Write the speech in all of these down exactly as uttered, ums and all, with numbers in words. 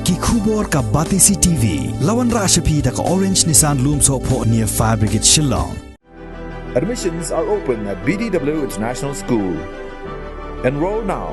Ki khubor ka Batesi T V. La wanrah sha phi da ka Orange Nissan Lumsohphoh near Fire Brigade Shillong. Admissions are open at B D W International School. Enroll now.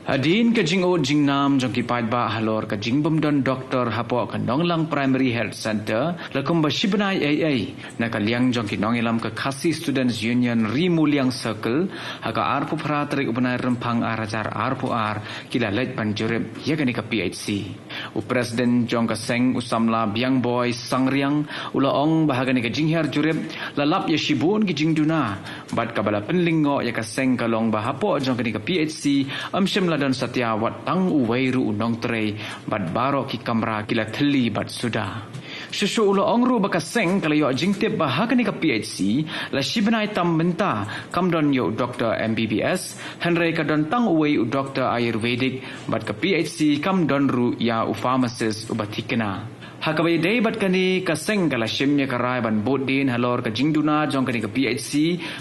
Hadien ka jingud jingnam jong ki paidbah halor ka jingbymdon doktor hapoh ka Nonglang Primary Health Centre, la kumba shi bnai ei ei, na ka liang jong ki nongïalam ka Khasi Students Union Ri Muliang Circle, ha ka arphew phra tarik u bnai Rymphang ar hajar arphew ar, ki la leit ban jurip ïa kane ka P H C. U President jong ka seng u samla Biangboi Sangriang, u la ong ba ha kane ka jinghiar jurip, la lap ïa shibun ki jingduna, bad kaba la pynlyngngoh ïa ka seng ka long ba hapoh jong kane ka P H C, ym shym la don satia wat tang uwei ruh u nongtrei, bad baroh ki kamra ki la thylli bad suda. Shuh shuh u la ong ruh ba ka seng ka la ïoh jingtip ba ha kane ka P H C, la shi bnai tam mynta, kam don ïa u doktor M B B S, hynrei ka don tang uwei u doktor Ayurvedic, bad ka P H C kam don ruh ïa u pharmacist uba thikna. Ha kaba ïadei bad kane ka seng ka la shim ïa ka rai ban bud dien halor ka jingduna jong kane ka P H C,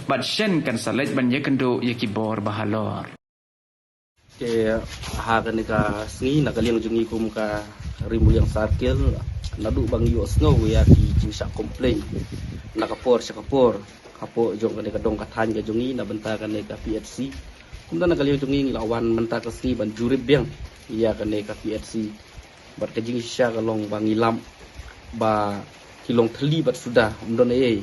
bad shen kan sa leit ban ïakynduh ïa ki bor ba halor. Te ha kane ka sngi na ka liang jong ngi kum ka Ri Muliang Circle, naduh ba ngi ïohsngew ïa ki jingshah complain na ka por sha ka por hapoh jong kane ka dong ka thaiñ ka jong ngi na bynta kane ka P H C. Kumta na ka liang jong ngi ngi la wan mynta ka sngi ban jurip biang ïa kane ka P H C. Bad ka jingshisha ka long ba ngi lap ba ki long thylli bad suda, ym don ei ei.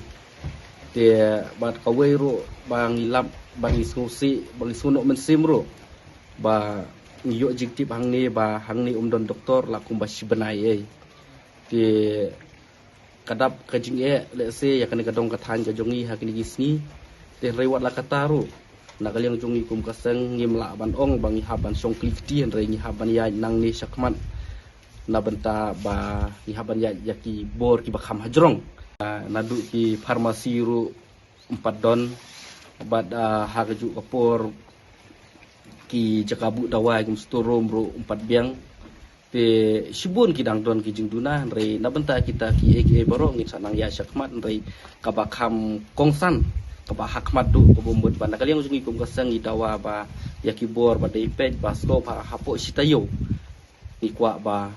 Te bad kawei ruh ba ngi lap, ba ngi sngewsih, ba ngi sngewnoh mynsiem ruh ba ngi ïoh jingtip hangne ba hangne ym don doktor la kumba shi bnai ei. Te ka dap ka jingeh lehse ïa kane ka dong ka thaiñ ka jong ngi ha kine ki sngi. Te hynrei wat la katta ruh, na ka liang jong ngi kum ka seng ngim lah ban ong ba ngi hap ban shong kli kti, hynrei ngi hap ban ïaid nangne shakhmat na bynta ba ngi hap ban ïaid ïa ki bor kiba kham hajrong. Ah, naduh ki pharmacy ruh ym pat don, bad, ah, ha kajuh ka por ki jaka buh dawai kum store room ruh ym pat biang. Te shibun ki dang don ki jingduna, hynrei na bynta kita kiei kiei baroh ngin sa nang ïaid shakhmat, hynrei kaba kham kongsan, kaba hakhmat duh, kaba mut ba na ka liang jong ngi kum ka seng ngi dawa ba ïa ki bor ba dei peit ba sdop ha hapoh shi taïew. Ngi kwah ba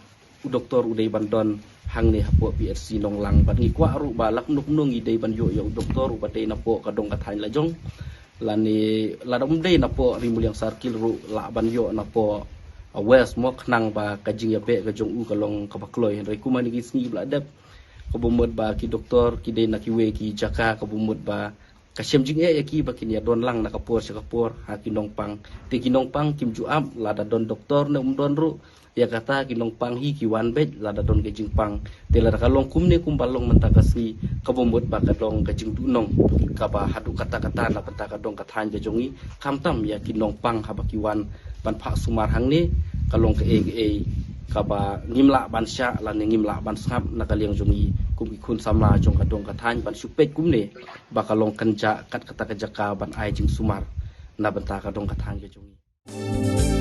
u doktor u dei ban don hangne hapoh P H C Nonglang, bad ngi kwah ruh ba la kumno kumno ngi dei ban ïoh ïa u doktor uba dei napoh ka dong ka thaiñ la jong. Lane lada ym dei napoh Ri Muliang Circle ruh lah ban ïoh napoh, ah, West mo, khnang ba ka jingïabeh ka jong u ka long kaba kloi. Hynrei kum ha kine ki sngi ba la dep, kaba mut ba ki doktor ki dei na kiwei ki jaka, kaba mut ba ka shem jingeh ïa ki ba kin ïa don lang na ka por sha ka por ha ki nongpang. Te ki nongpang kim ju ap lada don doktor ne ym don ruh. Ïa kata ki nongpang hi ki wan beit lada don ka jingpang. Te lada ka long kumne kumba long mynta ka sngi, kaba mut ba ka long ka jingduhnong kaba haduh katta katta na bynta ka dong ka thaiñ ka jong ngi, khamtam ïa ki nongpang haba ki wan ban phah sumar hangne. Ka long kaei kaei kaba ngim lah ban shah lane ngim lah ban sngap na ka liang jong ngi kum ki khun samla jong ka dong ka thaiñ ban shu peit kumne ba ka long kynjah kat kata ka jaka ban ai jingsumar na bynta ka dong ka thaiñ ka jong ngi.